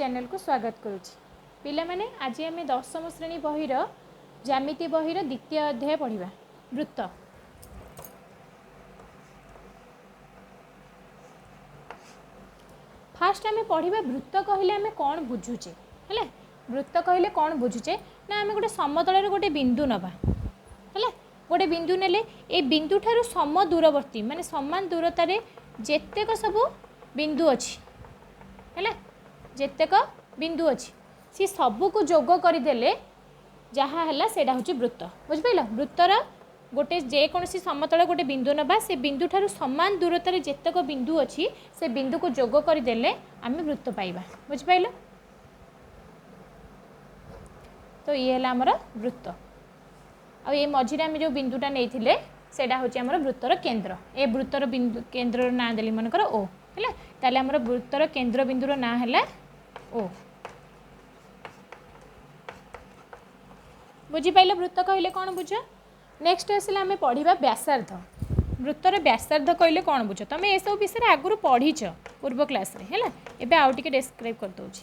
ଚ୍ୟାନେଲକୁ ସ୍ୱାଗତ କରୁଛି। ପିଲାମାନେ, ଆଜି ଆମେ ଦଶମ ଶ୍ରେଣୀ ବହିର ଜ୍ୟାମିତି ବହିର ଦ୍ୱିତୀୟ ଅଧ୍ୟାୟ ପଢ଼ିବା, ବୃତ୍ତ। ଫାଷ୍ଟ ଆମେ ପଢ଼ିବା ବୃତ୍ତ କହିଲେ ଆମେ କ'ଣ ବୁଝୁଛେ। ହେଲା, ବୃତ୍ତ କହିଲେ କ'ଣ ବୁଝୁଛେ ନା ଆମେ ଗୋଟେ ସମତଳରେ ଗୋଟେ ବିନ୍ଦୁ ନେବା। ହେଲା, ଗୋଟେ ବିନ୍ଦୁ ନେଲେ ଏ ବିନ୍ଦୁଠାରୁ ସମ ଦୂରବର୍ତ୍ତୀ ମାନେ ସମାନ ଦୂରତାରେ ଯେତେକ ସବୁ ବିନ୍ଦୁ ଅଛି, ହେଲା, ଯେତେକ ବିନ୍ଦୁ ଅଛି ସେ ସବୁକୁ ଯୋଗ କରିଦେଲେ ଯାହା ହେଲା ସେଇଟା ହେଉଛି ବୃତ୍ତ। ବୁଝିପାରିଲ? ବୃତ୍ତର ଗୋଟେ ଯେକୌଣସି ସମତଳ ଗୋଟେ ବିନ୍ଦୁ ନେବା, ସେ ବିନ୍ଦୁଠାରୁ ସମାନ ଦୂରତାରେ ଯେତେକ ବିନ୍ଦୁ ଅଛି ସେ ବିନ୍ଦୁକୁ ଯୋଗ କରିଦେଲେ ଆମେ ବୃତ୍ତ ପାଇବା। ବୁଝିପାରିଲ? ତ ଇଏ ହେଲା ଆମର ବୃତ୍ତ। ଆଉ ଏ ମଝିରେ ଆମେ ଯେଉଁ ବିନ୍ଦୁଟା ନେଇଥିଲେ ସେଇଟା ହେଉଛି ଆମର ବୃତ୍ତର କେନ୍ଦ୍ର। ଏ ବୃତ୍ତର ବିନ୍ଦୁ କେନ୍ଦ୍ରର ନାଁ ଦେଲି ମନେକର ଓ। ହେଲା, ତାହେଲେ ଆମର ବୃତ୍ତର କେନ୍ଦ୍ର ବିନ୍ଦୁର ନାଁ ହେଲା ଓ। ବୁଝିପାରିଲ ବୃତ୍ତ କହିଲେ କ'ଣ ବୁଝ? ନେକ୍ସଟ ଆସିଲା ଆମେ ପଢ଼ିବା ବ୍ୟାସାର୍ଦ୍ଧ। ବୃତ୍ତର ବ୍ୟାସାର୍ଦ୍ଧ କହିଲେ କ'ଣ ବୁଝ? ତୁମେ ଏସବୁ ବିଷୟରେ ଆଗରୁ ପଢ଼ିଛ ପୂର୍ବ କ୍ଲାସ୍ରେ। ହେଲା, ଏବେ ଆଉ ଟିକେ ଡେସ୍କ୍ରାଇବ୍ କରିଦେଉଛି।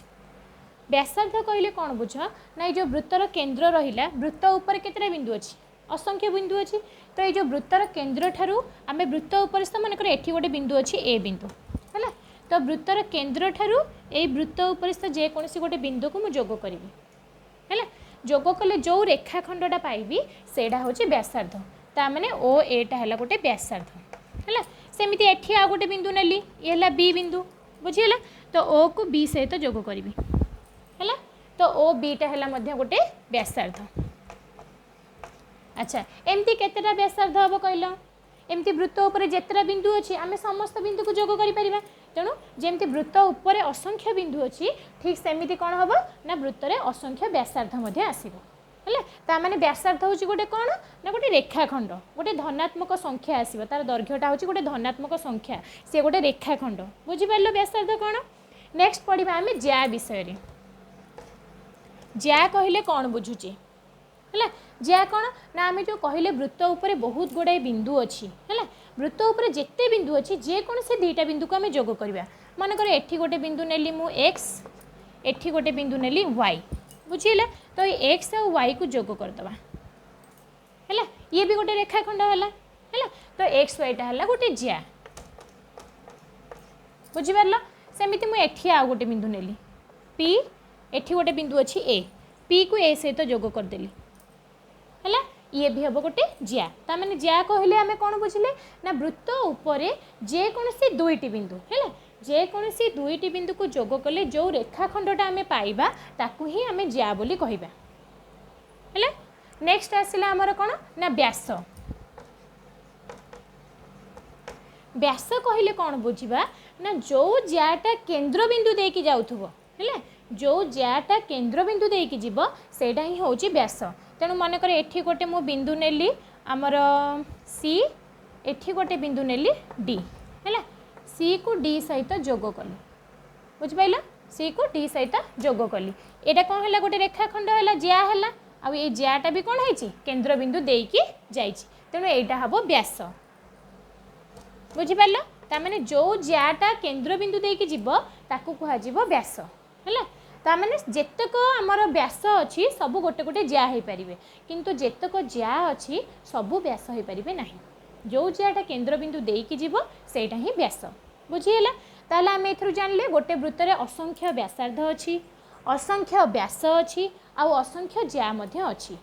ବ୍ୟାସାର୍ଦ୍ଧ କହିଲେ କ'ଣ ବୁଝ ନା ଏଇ ଯେଉଁ ବୃତ୍ତର କେନ୍ଦ୍ର ରହିଲା, ବୃତ୍ତ ଉପରେ କେତେଟା ବିନ୍ଦୁ ଅଛି? ଅସଂଖ୍ୟ ବିନ୍ଦୁ ଅଛି। ତ ଏଇ ଯେଉଁ ବୃତ୍ତର କେନ୍ଦ୍ରଠାରୁ ଆମେ ବୃତ୍ତ ଉପରିସ୍ଥ ମନେକର ଏଠି ଗୋଟେ ବିନ୍ଦୁ ଅଛି, ଏ ବିନ୍ଦୁ। ହେଲା, ତ ବୃତ୍ତର କେନ୍ଦ୍ରଠାରୁ ଏଇ ବୃତ୍ତ ଉପରିସ୍ଥ ଯେକୌଣସି ଗୋଟେ ବିନ୍ଦୁକୁ ମୁଁ ଯୋଗ କରିବି। ହେଲା, ଯୋଗ କଲେ ଯେଉଁ ରେଖାଖଣ୍ଡଟା ପାଇବି ସେଇଟା ହେଉଛି ବ୍ୟାସାର୍ଦ୍ଧ। ତା ମାନେ ଓ ଏଟା ହେଲା ଗୋଟେ ବ୍ୟାସାର୍ଦ୍ଧ। ହେଲା, ସେମିତି ଏଠି ଆଉ ଗୋଟେ ବିନ୍ଦୁ ନେଲି, ଇଏ ହେଲା ବି ବିନ୍ଦୁ। ବୁଝିହେଲା? ତ ଓ କୁ ବି ସହିତ ଯୋଗ କରିବି। ହେଲା, ତ ଓ ବିଟା ହେଲା ମଧ୍ୟ ଗୋଟେ ବ୍ୟାସାର୍ଦ୍ଧ। ଆଚ୍ଛା, ଏମିତି କେତେଟା ବ୍ୟାସାର୍ଦ୍ଧ ହେବ କହିଲ? ଏମିତି ବୃତ୍ତ ଉପରେ ଯେତେଟା ବିନ୍ଦୁ ଅଛି ଆମେ ସମସ୍ତ ବିନ୍ଦୁକୁ ଯୋଗ କରିପାରିବା। ତେଣୁ ଯେମିତି ବୃତ୍ତ ଉପରେ ଅସଂଖ୍ୟ ବିନ୍ଦୁ ଅଛି, ଠିକ୍ ସେମିତି କ'ଣ ହେବ ନା ବୃତ୍ତରେ ଅସଂଖ୍ୟ ବ୍ୟାସାର୍ଦ୍ଧ ମଧ୍ୟ ଆସିବ। ହେଲା, ତା ମାନେ ବ୍ୟାସାର୍ଦ୍ଧ ହେଉଛି ଗୋଟେ କ'ଣ ନା ଗୋଟେ ରେଖାଖଣ୍ଡ, ଗୋଟେ ଧନାତ୍ମକ ସଂଖ୍ୟା ଆସିବ, ତାର ଦୈର୍ଘ୍ୟଟା ହେଉଛି ଗୋଟେ ଧନାତ୍ମକ ସଂଖ୍ୟା, ସିଏ ଗୋଟେ ରେଖାଖଣ୍ଡ। ବୁଝିପାରିଲ ବ୍ୟାସାର୍ଦ୍ଧ କ'ଣ? ନେକ୍ସଟ ପଢ଼ିବା ଆମେ ଜ୍ୟା ବିଷୟରେ। ଜ୍ୟା କହିଲେ କ'ଣ ବୁଝୁଛେ? ହେଲା, ଜ୍ୟା କ'ଣ ନା ଆମେ ଯେଉଁ କହିଲେ ବୃତ୍ତ ଉପରେ ବହୁତ ଗୁଡ଼ାଏ ବିନ୍ଦୁ ଅଛି। ହେଲା, ବୃତ୍ତ ଉପରେ ଯେତେ ବିନ୍ଦୁ ଅଛି ଯେକୌଣସି ଦୁଇଟା ବିନ୍ଦୁକୁ ଆମେ ଯୋଗ କରିବା। ମନେକର ଏଠି ଗୋଟେ ବିନ୍ଦୁ ନେଲି ମୁଁ ଏକ୍ସ, ଏଠି ଗୋଟେ ବିନ୍ଦୁ ନେଲି ୱାଇ। ବୁଝିହେଲା? ତ ଏଇ ଏକ୍ସ ଆଉ ୱାଇକୁ ଯୋଗ କରିଦେବା। ହେଲା, ଇଏ ବି ଗୋଟେ ରେଖାଖଣ୍ଡ ହେଲା। ହେଲା, ତ ଏକ୍ସ ୱାଇଟା ହେଲା ଗୋଟେ ଜ୍ୟା। ବୁଝିପାରିଲ? ସେମିତି ମୁଁ ଏଠି ଆଉ ଗୋଟେ ବିନ୍ଦୁ ନେଲି ପି, ଏଠି ଗୋଟେ ବିନ୍ଦୁ ଅଛି ଏ, ପିକୁ ଏ ସହିତ ଯୋଗ କରିଦେଲି। ହେଲା, ଇଏ ବି ହେବ ଗୋଟେ ଜ୍ୟା। ତା ମାନେ ଜ୍ୟା କହିଲେ ଆମେ କ'ଣ ବୁଝିଲେ ନା ବୃତ୍ତ ଉପରେ ଯେକୌଣସି ଦୁଇଟି ବିନ୍ଦୁ, ହେଲା, ଯେକୌଣସି ଦୁଇଟି ବିନ୍ଦୁକୁ ଯୋଗ କଲେ ଯେଉଁ ରେଖାଖଣ୍ଡଟା ଆମେ ପାଇବା ତାକୁ ହିଁ ଆମେ ଜ୍ୟା ବୋଲି କହିବା। ହେଲା, ନେକ୍ସଟ ଆସିଲା ଆମର କ'ଣ ନା ବ୍ୟାସ। ବ୍ୟାସ କହିଲେ କ'ଣ ବୁଝିବା ନା ଯେଉଁ ଜ୍ୟାଟା କେନ୍ଦ୍ରବିନ୍ଦୁ ଦେଇକି ଯାଉଥିବ, ହେଲା, ଯେଉଁ ଜ୍ୟାଟା କେନ୍ଦ୍ରବିନ୍ଦୁ ଦେଇକି ଯିବ ସେଇଟା ହିଁ ହେଉଛି ବ୍ୟାସ। ତେଣୁ ମନେକର ଏଠି ଗୋଟେ ମୁଁ ବିନ୍ଦୁ ନେଲି ଆମର ସି, ଏଠି ଗୋଟେ ବିନ୍ଦୁ ନେଲି ଡି। ହେଲା, ସିକୁ ଡି ସହିତ ଯୋଗ କଲି। ବୁଝିପାରିଲ? ସିକୁ ଡି ସହିତ ଯୋଗ କଲି, ଏଇଟା କ'ଣ ହେଲା? ଗୋଟେ ରେଖାଖଣ୍ଡ ହେଲା, ଜ୍ୟା ହେଲା। ଆଉ ଏଇ ଜ୍ୟାଟା ବି କ'ଣ ହେଇଛି? କେନ୍ଦ୍ରବିନ୍ଦୁ ଦେଇକି ଯାଇଛି। ତେଣୁ ଏଇଟା ହେବ ବ୍ୟାସ। ବୁଝିପାରିଲ? ତାମାନେ ଯେଉଁ ଜ୍ୟାଟା କେନ୍ଦ୍ରବିନ୍ଦୁ ଦେଇକି ଯିବ ତାକୁ କୁହାଯିବ ବ୍ୟାସ। ହେଲା, ତାମାନେ ଯେତେକ ଆମର ବ୍ୟାସ ଅଛି ସବୁ ଗୋଟେ ଗୋଟେ ଜ୍ୟା ହେଇପାରିବେ, କିନ୍ତୁ ଯେତେକ ଜ୍ୟା ଅଛି ସବୁ ବ୍ୟାସ ହେଇପାରିବେ ନାହିଁ। ଯେଉଁ ଜ୍ୟାଟା କେନ୍ଦ୍ରବିନ୍ଦୁ ଦେଇକି ଯିବ ସେଇଟା ହିଁ ବ୍ୟାସ। ବୁଝିହେଲା? ତାହେଲେ ଆମେ ଏଥିରୁ ଜାଣିଲେ ଗୋଟେ ବୃତ୍ତରେ ଅସଂଖ୍ୟ ବ୍ୟାସାର୍ଦ୍ଧ ଅଛି, ଅସଂଖ୍ୟ ବ୍ୟାସ ଅଛି, ଆଉ ଅସଂଖ୍ୟ ଜ୍ୟା ମଧ୍ୟ ଅଛି।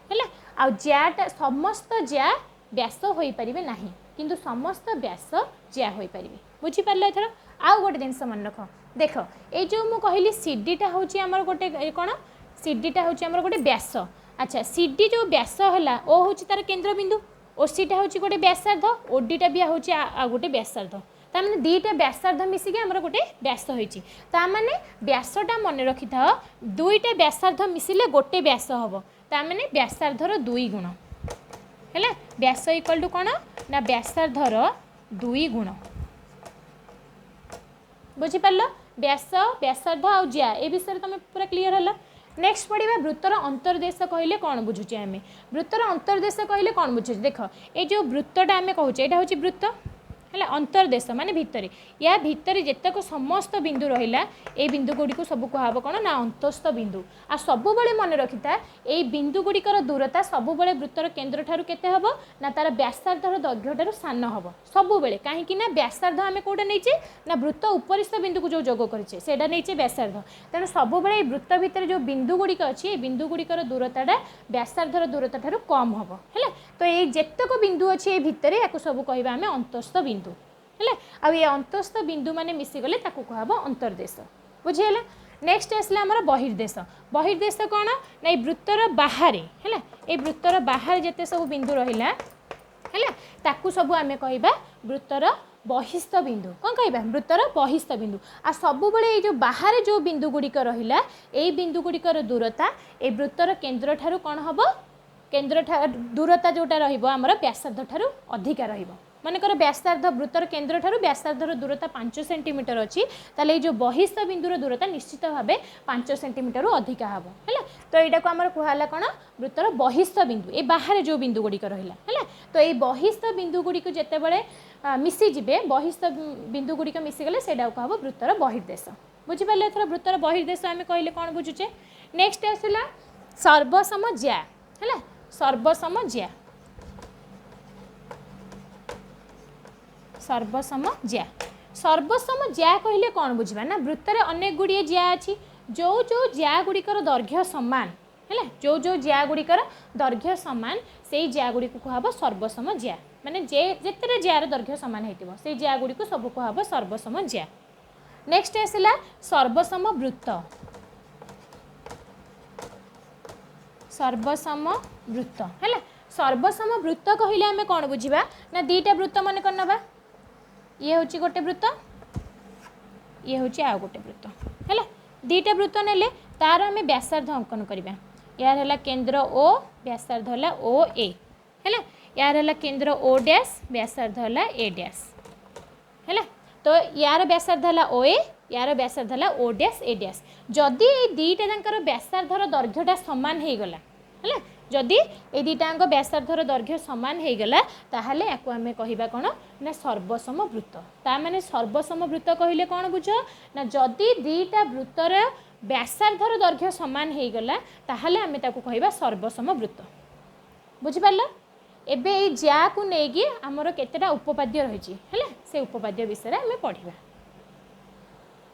ହେଲା, ଆଉ ଜ୍ୟାଟା ସମସ୍ତ ଜ୍ୟା ବ୍ୟାସ ହୋଇପାରିବେ ନାହିଁ, କିନ୍ତୁ ସମସ୍ତ ବ୍ୟାସ ଜ୍ୟା ହୋଇପାରିବେ। ବୁଝିପାରିଲ? ଏଥର ଆଉ ଗୋଟେ ଜିନିଷ ମନେ ରଖ। ଦେଖ, ଏଇ ଯେଉଁ ମୁଁ କହିଲି ସିଡ଼ିଟା ହେଉଛି ଆମର ଗୋଟେ କ'ଣ? ସିଡ଼ିଟା ହେଉଛି ଆମର ଗୋଟେ ବ୍ୟାସ। ଆଚ୍ଛା, ସିଡ଼ି ଯେଉଁ ବ୍ୟାସ ହେଲା, ଓ ହେଉଛି ତାର କେନ୍ଦ୍ରବିନ୍ଦୁ, ଓସିଟା ହେଉଛି ଗୋଟେ ବ୍ୟାସାର୍ଦ୍ଧ, ଓଡିଟା ବି ହେଉଛି ଆଉ ଗୋଟେ ବ୍ୟାସାର୍ଦ୍ଧ। ତାମାନେ ଦୁଇଟା ବ୍ୟାସାର୍ଦ୍ଧ ମିଶିକି ଆମର ଗୋଟେ ବ୍ୟାସ ହେଇଛି। ତାମାନେ ବ୍ୟାସଟା ମନେ ରଖିଥାଅ, ଦୁଇଟା ବ୍ୟାସାର୍ଦ୍ଧ ମିଶିଲେ ଗୋଟେ ବ୍ୟାସ ହେବ। ତାମାନେ ବ୍ୟାସାର୍ଦ୍ଧର ଦୁଇ ଗୁଣ। ହେଲା, ବ୍ୟାସ ଇକ୍ୱାଲ୍ ଟୁ କ'ଣ ନା ବ୍ୟାସାର୍ଦ୍ଧର ଦୁଇ ଗୁଣ। ବୁଝିପାରିଲ? ବ୍ୟାସ, ବ୍ୟାସାର୍ଦ୍ଧ ଆଉ ଜ୍ୟା ଏ ବିଷୟରେ ତୁମେ ପୁରା କ୍ଲିଅର ହେଲା। ନେକ୍ସଟ ପଢ଼ିବା ବୃତ୍ତର ଅନ୍ତର୍ଦେଶ କହିଲେ କ'ଣ ବୁଝୁଛେ ଆମେ? ବୃତ୍ତର ଅନ୍ତର୍ଦେଶ କହିଲେ କ'ଣ ବୁଝୁଛେ? ଦେଖ, ଏଇ ଯେଉଁ ବୃତ୍ତଟା ଆମେ କହୁଛେ ଏଇଟା ହେଉଛି ବୃତ୍ତ। ହେଲା ଅନ୍ତର୍ଦେଶ ମାନେ ଭିତରେ, ୟା ଭିତରେ ଯେତେକ ସମସ୍ତ ବିନ୍ଦୁ ରହିଲା ଏଇ ବିନ୍ଦୁ ଗୁଡ଼ିକୁ ସବୁ କୁହାହେବ କ'ଣ ନା ଅନ୍ତସ୍ଥ ବିନ୍ଦୁ। ଆଉ ସବୁବେଳେ ମନେ ରଖିଥା ଏଇ ବିନ୍ଦୁ ଗୁଡ଼ିକର ଦୂରତା ସବୁବେଳେ ବୃତ୍ତର କେନ୍ଦ୍ରଠାରୁ କେତେ ହେବ ନା ତାର ବ୍ୟାସାର୍ଦ୍ଧର ଦୈର୍ଘ୍ୟଠାରୁ ସାନ ହେବ ସବୁବେଳେ। କାହିଁକି ନା ବ୍ୟାସାର୍ଦ୍ଧ ଆମେ କେଉଁଟା ନେଇଛେ ନା ବୃତ୍ତ ଉପରିସ୍ଥ ବିନ୍ଦୁକୁ ଯେଉଁ ଯୋଗ କରିଛେ ସେଇଟା ନେଇଛେ ବ୍ୟାସାର୍ଦ୍ଧ। ତେଣୁ ସବୁବେଳେ ଏଇ ବୃତ୍ତ ଭିତରେ ଯେଉଁ ବିନ୍ଦୁ ଗୁଡ଼ିକ ଅଛି ଏଇ ବିନ୍ଦୁ ଗୁଡ଼ିକର ଦୂରତାଟା ବ୍ୟାସାର୍ଦ୍ଧର ଦୂରତା ଠାରୁ କମ୍ ହେବ। ହେଲା, ତ ଏଇ ଯେତେକ ବିନ୍ଦୁ ଅଛି ଏଇ ଭିତରେ ୟାକୁ ସବୁ କହିବା ଆମେ ଅନ୍ତସ୍ଥ ବିନ୍ଦୁ। ହେଲା, ଆଉ ଏ ଅନ୍ତସ୍ଥ ବିନ୍ଦୁ ମାନେ ମିଶିଗଲେ ତାକୁ କୁହାହେବ ଅନ୍ତର୍ଦେଶ। ବୁଝିହେଲା? ନେକ୍ସଟ ଆସିଲା ଆମର ବହିର୍ଦେଶ। ବହିର୍ଦେଶ କ'ଣ ନା ଏଇ ବୃତ୍ତର ବାହାରେ, ହେଲା ଏଇ ବୃତ୍ତର ବାହାରେ ଯେତେ ସବୁ ବିନ୍ଦୁ ରହିଲା, ହେଲା ତାକୁ ସବୁ ଆମେ କହିବା ବୃତ୍ତର ବହିସ୍ଥ ବିନ୍ଦୁ। କ'ଣ କହିବା? ବୃତ୍ତର ବହିସ୍ଥ ବିନ୍ଦୁ। ଆଉ ସବୁବେଳେ ଏଇ ଯେଉଁ ବାହାରେ ଯେଉଁ ବିନ୍ଦୁ ଗୁଡ଼ିକ ରହିଲା ଏଇ ବିନ୍ଦୁ ଗୁଡ଼ିକର ଦୂରତା ଏଇ ବୃତ୍ତର କେନ୍ଦ୍ରଠାରୁ କ'ଣ ହେବ? କେନ୍ଦ୍ର ଦୂରତା ଯେଉଁଟା ରହିବ ଆମର ବ୍ୟାସାର୍ଦ୍ଧ ଠାରୁ ଅଧିକା ରହିବ। ମନେକର ବ୍ୟାସାର୍ଦ୍ଧ ବୃତ୍ତର କେନ୍ଦ୍ରଠାରୁ ବ୍ୟାସାର୍ଦ୍ଧର ଦୂରତା 5 ସେଣ୍ଟିମିଟର ଅଛି, ତାହେଲେ ଏଇ ଯେଉଁ ବହିସ୍ଥ ବିନ୍ଦୁର ଦୂରତା ନିଶ୍ଚିତ ଭାବେ 5 ସେଣ୍ଟିମିଟରରୁ ଅଧିକା ହେବ। ହେଲା, ତ ଏଇଟାକୁ ଆମର କୁହାହେଲା କ'ଣ? ବୃତ୍ତର ବହିସ୍ଥ ବିନ୍ଦୁ, ଏ ବାହାରେ ଯେଉଁ ବିନ୍ଦୁ ଗୁଡ଼ିକ ରହିଲା। ହେଲା, ତ ଏଇ ବହିସ୍ଥ ବିନ୍ଦୁ ଗୁଡ଼ିକୁ ଯେତେବେଳେ ମିଶିଯିବେ, ବହିସ୍ଥ ବିନ୍ଦୁ ଗୁଡ଼ିକ ମିଶିଗଲେ ସେଇଟାକୁ କୁହାହେବ ବୃତ୍ତର ବହିର୍ଦେଶ। ବୁଝିପାରିଲେ? ଏଥର ବୃତ୍ତର ବହିର୍ଦେଶ ଆମେ କହିଲେ କ'ଣ ବୁଝୁଛେ? ନେକ୍ସଟ ଆସିଲା ସର୍ବସମ ଜ୍ୟା। ହେଲା, ସର୍ବସମ ଜ୍ୟା। ସର୍ବସମ ଜ୍ୟା। ସର୍ବସମ ଜ୍ୟା କହିଲେ କ'ଣ ବୁଝିବା ନା ବୃତ୍ତରେ ଅନେକ ଗୁଡ଼ିଏ ଜ୍ୟା ଅଛି, ଯେଉଁ ଯେଉଁ ଜ୍ୟା ଗୁଡ଼ିକର ଦୈର୍ଘ୍ୟ ସମାନ, ହେଲା ଯେଉଁ ଯେଉଁ ଜ୍ୟା ଗୁଡ଼ିକର ଦୈର୍ଘ୍ୟ ସମାନ ସେଇ ଜ୍ୟା ଗୁଡ଼ିକୁ କୁହାହେବ ସର୍ବସମ ଜ୍ୟା। ମାନେ ଯେତେଟା ଜ୍ୟାର ଦୈର୍ଘ୍ୟ ସମାନ ହେଇଥିବ ସେଇ ଜ୍ୟା ଗୁଡ଼ିକୁ ସବୁ କୁହାହେବ ସର୍ବସମ ଜ୍ୟା। ନେକ୍ସଟ ଆସିଲା ସର୍ବସମ ବୃତ୍ତ। ସର୍ବସମ ବୃତ୍ତ। ହେଲା, ସର୍ବସମ ବୃତ୍ତ କହିଲେ ଆମେ କ'ଣ ବୁଝିବା ନା ଦୁଇଟା ବୃତ୍ତ ମନେ କରିନେବା, ଇଏ ହେଉଛି ଗୋଟେ ବୃତ୍ତ, ଇଏ ହେଉଛି ଆଉ ଗୋଟେ ବୃତ୍ତ। ହେଲା, ଦୁଇଟା ବୃତ୍ତ ନେଲେ ତାର ଆମେ ବ୍ୟାସାର୍ଦ୍ଧ ଅଙ୍କନ କରିବା। ୟାର ହେଲା କେନ୍ଦ୍ର ଓ, ବ୍ୟାସାର୍ଦ୍ଧ ହେଲା ଓ ଏ। ହେଲା, ୟାର ହେଲା କେନ୍ଦ୍ର ଓ ଡ୍ୟାସ୍, ବ୍ୟାସାର୍ଦ୍ଧ ହେଲା ଏ ଡ୍ୟାସ୍। ହେଲା, ତ ୟାର ବ୍ୟାସାର୍ଦ୍ଧ ହେଲା ଓ ଏ, ୟାର ବ୍ୟାସାର୍ଦ୍ଧ ହେଲା ଓ ଡ୍ୟାସ୍ ଏ ଡ୍ୟାସ୍। ଯଦି ଏଇ ଦୁଇଟା ଯାଙ୍କର ବ୍ୟାସାର୍ଦ୍ଧର ଦୈର୍ଘ୍ୟଟା ସମାନ ହେଇଗଲା, ହେଲା ଯଦି ଏଇ ଦୁଇଟାଙ୍କ ବ୍ୟାସାର୍ଦ୍ଧର ଦୈର୍ଘ୍ୟ ସମାନ ହେଇଗଲା ତାହେଲେ ୟାକୁ ଆମେ କହିବା କ'ଣ ନା ସର୍ବସମ ବୃତ୍ତ। ତା ମାନେ ସର୍ବସମ ବୃତ୍ତ କହିଲେ କ'ଣ ବୁଝ ନା ଯଦି ଦୁଇଟା ବୃତ୍ତର ବ୍ୟାସାର୍ଦ୍ଧର ଦୈର୍ଘ୍ୟ ସମାନ ହେଇଗଲା ତାହେଲେ ଆମେ ତାକୁ କହିବା ସର୍ବସମ ବୃତ୍ତ। ବୁଝିପାରିଲ? ଏବେ ଏଇ ଜ୍ୟାକୁ ନେଇକି ଆମର କେତେଟା ଉପପାଦ୍ୟ ରହିଛି, ହେଲା ସେ ଉପପାଦ୍ୟ ବିଷୟରେ ଆମେ ପଢ଼ିବା।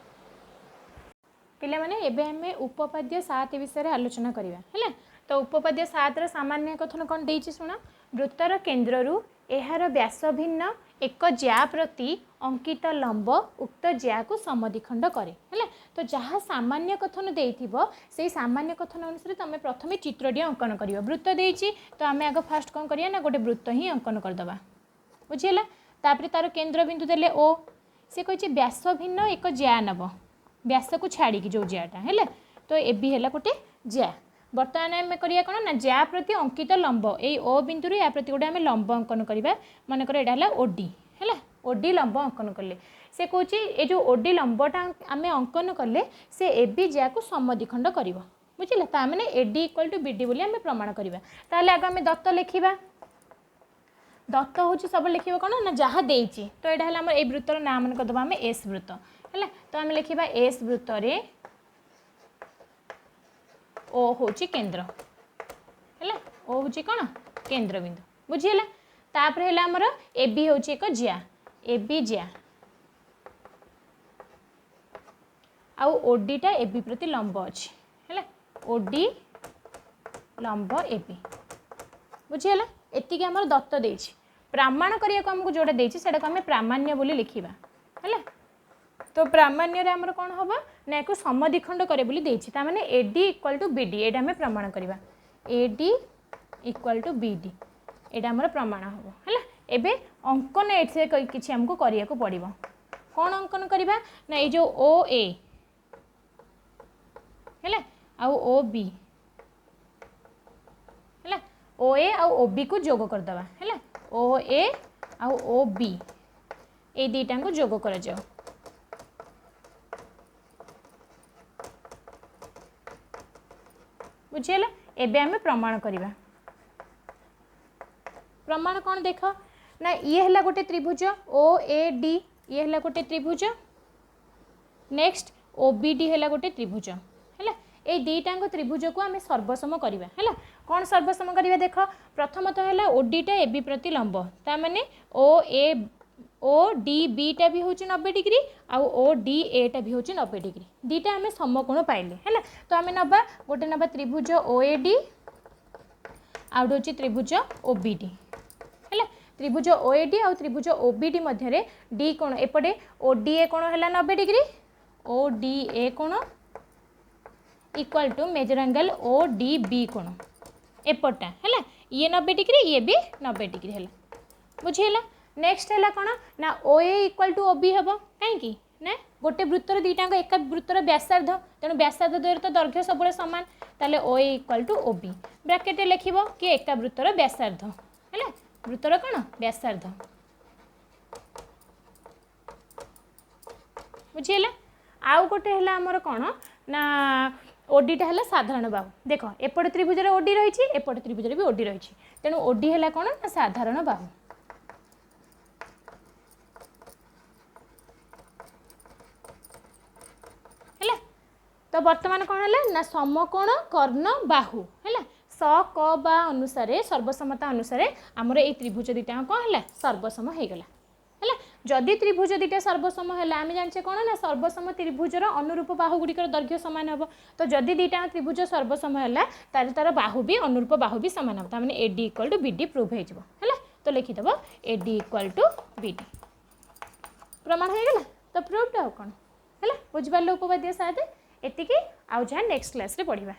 ପିଲାମାନେ ଏବେ ଆମେ ଉପପାଦ୍ୟ 7 ବିଷୟରେ ଆଲୋଚନା କରିବା। ହେଲା, ତ ଉପପାଦ୍ୟ 7ର ସାମାନ୍ୟ କଥନ କ'ଣ ଦେଇଛି ଶୁଣ। ବୃତ୍ତର କେନ୍ଦ୍ରରୁ ଏହାର ବ୍ୟାସ ଭିନ୍ନ ଏକ ଜ୍ୟା ପ୍ରତି ଅଙ୍କିତ ଲମ୍ବ ଉକ୍ତ ଜ୍ୟାକୁ ସମଦ୍ୱିଖଣ୍ଡ କରେ। ହେଲା, ତ ଯାହା ସାମାନ୍ୟ କଥନ ଦେଇଥିବ ସେଇ ସାମାନ୍ୟ କଥନ ଅନୁସାରେ ତୁମେ ପ୍ରଥମେ ଚିତ୍ରଟିଏ ଅଙ୍କନ କରିବ। ବୃତ୍ତ ଦେଇଛି ତ ଆମେ ଆଗ ଫାଷ୍ଟ କ'ଣ କରିବା ନା ଗୋଟେ ବୃତ୍ତ ହିଁ ଅଙ୍କନ କରିଦେବା। ବୁଝିହେଲା? ତାପରେ ତାର କେନ୍ଦ୍ରବିନ୍ଦୁ ଦେଲେ ଓ, ସେ କହିଛି ବ୍ୟାସ ଭିନ୍ନ ଏକ ଜ୍ୟା ନେବ, ବ୍ୟାସକୁ ଛାଡ଼ିକି ଯେଉଁ ଜ୍ୟାଟା। ହେଲା, ତ ଏ ବି ହେଲା ଗୋଟେ ଜ୍ୟା। ବର୍ତ୍ତମାନ ଆମେ କରିବା କ'ଣ ନା ଜ୍ୟା ପ୍ରତି ଅଙ୍କିତ ଲମ୍ବ, ଏଇ ଓ ବିନ୍ଦୁରୁ ୟା ପ୍ରତି ଗୋଟେ ଆମେ ଲମ୍ବ ଅଙ୍କନ କରିବା। ମନେକର ଏଇଟା ହେଲା ଓଡି। ହେଲା, ଓଡି ଲମ୍ବ ଅଙ୍କନ କଲେ, ସେ କହୁଛି ଏ ଯେଉଁ ଓଡି ଲମ୍ବଟା ଆମେ ଅଙ୍କନ କଲେ ସେ ଏ ବି ଜ୍ୟାକୁ ସମଦ୍ୱିଖଣ୍ଡ କରିବ। ବୁଝିଲେ? ତା ମାନେ ଏଡି ଇକ୍ୱାଲ୍ ଟୁ ବିଡି ବୋଲି ଆମେ ପ୍ରମାଣ କରିବା। ତାହେଲେ ଆଗ ଆମେ ଦତ୍ତ ଲେଖିବା। ଦତ୍ତ ହେଉଛି ସବୁବେଳେ ଲେଖିବ କ'ଣ ନା ଯାହା ଦେଇଛି। ତ ଏଇଟା ହେଲା ଆମର ଏଇ ବୃତ୍ତର ନାଁ ମନେ କରିଦେବା ଆମେ ଏସ୍ ବୃତ୍ତ। ହେଲା, ତ ଆମେ ଲେଖିବା ଏସ୍ ବୃତ୍ତରେ ଓ ହେଉଛି କେନ୍ଦ୍ର। ହେଲା, ଓ ହେଉଛି କ'ଣ? କେନ୍ଦ୍ରବିନ୍ଦୁ। ବୁଝିହେଲା? ତାପରେ ହେଲା ଆମର ଏ ବି ହେଉଛି ଏକ ଜ୍ୟା, ଏ ବି ଜ୍ୟା, ଆଉ ଓଡିଟା ଏ ବି ପ୍ରତି ଲମ୍ବ ଅଛି। ହେଲା, ଓଡି ଲମ୍ବ ଏ ବି। ବୁଝିହେଲା? ଏତିକି ଆମର ଦତ୍ତ ଦେଇଛି। ପ୍ରମାଣ କରିବାକୁ ଆମକୁ ଯେଉଁଟା ଦେଇଛି ସେଇଟାକୁ ଆମେ ପ୍ରାମାଣ୍ୟ ବୋଲି ଲେଖିବା। ହେଲା, ତ ପ୍ରାମାଣ୍ୟରେ ଆମର କ'ଣ ହେବ ନା ୟାକୁ ସମଦ୍ୱିଖଣ୍ଡ କରେ ବୋଲି ଦେଇଛି। ତା ମାନେ A D equal to B D, ଏଇଟା ଆମେ ପ୍ରମାଣ କରିବା। A D equal to B D, ଏଇଟା ଆମର ପ୍ରମାଣ ହେବ। ହେଲା, ଏବେ ଅଙ୍କନ ଏଥିରେ କିଛି ଆମକୁ କରିବାକୁ ପଡ଼ିବ। କ'ଣ ଅଙ୍କନ କରିବା ନା ଏଇ ଯେଉଁ ଓ ଏ, ହେଲା ଆଉ ଓ ବି, ହେଲା ଓ ଏ ଆଉ ଓ ବିକୁ ଯୋଗ କରିଦେବା। ହେଲା, ଓ ଏ ଆଉ ଓ ବି ଏଇ ଦୁଇଟାଙ୍କୁ ଯୋଗ କରାଯାଉ। ବୁଝିହେଲା? ଏବେ ଆମେ ପ୍ରମାଣ କରିବା। ପ୍ରମାଣ କ'ଣ ଦେଖ ନା ଇଏ ହେଲା ଗୋଟେ ତ୍ରିଭୁଜ ଓ ଏ ଡି, ଇଏ ହେଲା ଗୋଟେ ତ୍ରିଭୁଜ। ନେକ୍ସଟ ଓ ବି ଡି ହେଲା ଗୋଟେ ତ୍ରିଭୁଜ। ହେଲା, ଏଇ ଦୁଇଟାଙ୍କ ତ୍ରିଭୁଜକୁ ଆମେ ସର୍ବସମ କରିବା। ହେଲା, କ'ଣ ସର୍ବସମ କରିବା? ଦେଖ, ପ୍ରଥମତଃ ହେଲା ଓଡିଟା ଏ ବି ପ୍ରତି ଲମ୍ବ, ତା ମାନେ ଓ ଏ ଓ ଡି ବିଟା ବି ହେଉଛି 90 ଡିଗ୍ରୀ ଆଉ ଓ ଡି ଏଟା ବି ହେଉଛି 90 ଡିଗ୍ରୀ। ଦୁଇଟା ଆମେ ସମକୋଣ ପାଇଲେ। ହେଲା, ତ ଆମେ ନେବା ଗୋଟେ ନେବା ତ୍ରିଭୁଜ ଓ ଏ ଡି ଆଉ ଗୋଟେ ହେଉଛି ତ୍ରିଭୁଜ ଓ ବି ଡି। ହେଲା, ତ୍ରିଭୁଜ ଓ ଏ ଡି ଆଉ ତ୍ରିଭୁଜ ଓ ବି ଡି ମଧ୍ୟରେ ଡି କୋଣ, ଏପଟେ ଓ ଡି ଏ କୋଣ ହେଲା 90 ଡିଗ୍ରୀ, ଓ ଡି ଏ କୋଣ equal to major angle O D B କୋଣ ଏପଟଟା ହେଲା, ଇଏ 90 ଡିଗ୍ରୀ, ଇଏ ବି 90 ଡିଗ୍ରୀ ହେଲା। ବୁଝିହେଲା? ନେକ୍ସଟ ହେଲା କ'ଣ ନା O A equal to O B ହେବ। କାହିଁକି ନା ଗୋଟେ ବୃତ୍ତର ଦୁଇଟାଙ୍କ ଏକା ବୃତ୍ତର ବ୍ୟାସାର୍ଦ୍ଧ, ତେଣୁ ବ୍ୟାସାର୍ଦ୍ଧ ଦ୍ୱୟର ତ ଦୈର୍ଘ୍ୟ ସବୁବେଳେ ସମାନ। ତାହେଲେ O A equal to O B, ବ୍ରାକେଟରେ ଲେଖିବ କି ଏକା ବୃତ୍ତର ବ୍ୟାସାର୍ଦ୍ଧ। ହେଲା, ବୃତ୍ତର କ'ଣ? ବ୍ୟାସାର୍ଦ୍ଧ। ବୁଝିହେଲା? ଆଉ ଗୋଟେ ହେଲା ଆମର କ'ଣ ନା ଓଡିଟା ହେଲା ସାଧାରଣ ବାହୁ। ଦେଖ, ଏପଟ ତ୍ରିଭୁଜରେ ଓଡି ରହିଛି, ଏପଟ ତ୍ରିଭୁଜରେ ବି ଓଡି ରହିଛି, ତେଣୁ ଓଡି ହେଲା କ'ଣ ନା ସାଧାରଣ ବାହୁ। ହେଲା, ତ ବର୍ତ୍ତମାନ କ'ଣ ହେଲା ନା ସମକୋଣ କର୍ଣ୍ଣ ବାହୁ ହେଲା, ସ କ ବା ଅନୁସାରେ, ସର୍ବସମତା ଅନୁସାରେ ଆମର ଏଇ ତ୍ରିଭୁଜ ଦୁଇଟା କ'ଣ ହେଲା? ସର୍ବସମ ହେଇଗଲା। ହେଲା, ଯଦି ତ୍ରିଭୁଜ ଦୁଇଟା ସର୍ବସମ ହେଲା, ଆମେ ଜାଣିଛେ କ'ଣ ନା ସର୍ବସମ ତ୍ରିଭୁଜର ଅନୁରୂପ ବାହୁ ଗୁଡ଼ିକର ଦୈର୍ଘ୍ୟ ସମାନ ହେବ। ତ ଯଦି ଦୁଇଟା ତ୍ରିଭୁଜ ସର୍ବସମ ହେଲା, ତାହେଲେ ତାର ବାହୁ ବି, ଅନୁରୂପ ବାହୁ ବି ସମାନ ହେବ। ତାମାନେ A D equal to B D prove ହେଇଯିବ। ହେଲା, ତ ଲେଖିଦେବ A D equal to B D, ପ୍ରମାଣ ହେଇଗଲା। ତ ପ୍ରୁଭ୍ଡ ଆଉ କ'ଣ ହେଲା? ବୁଝିପାରିଲ ଉପବାଦ୍ୟ ସାତ? ଏତିକି, ଆଉ ଯାହା ନେକ୍ସଟ କ୍ଲାସ୍ରେ ପଢ଼ିବା।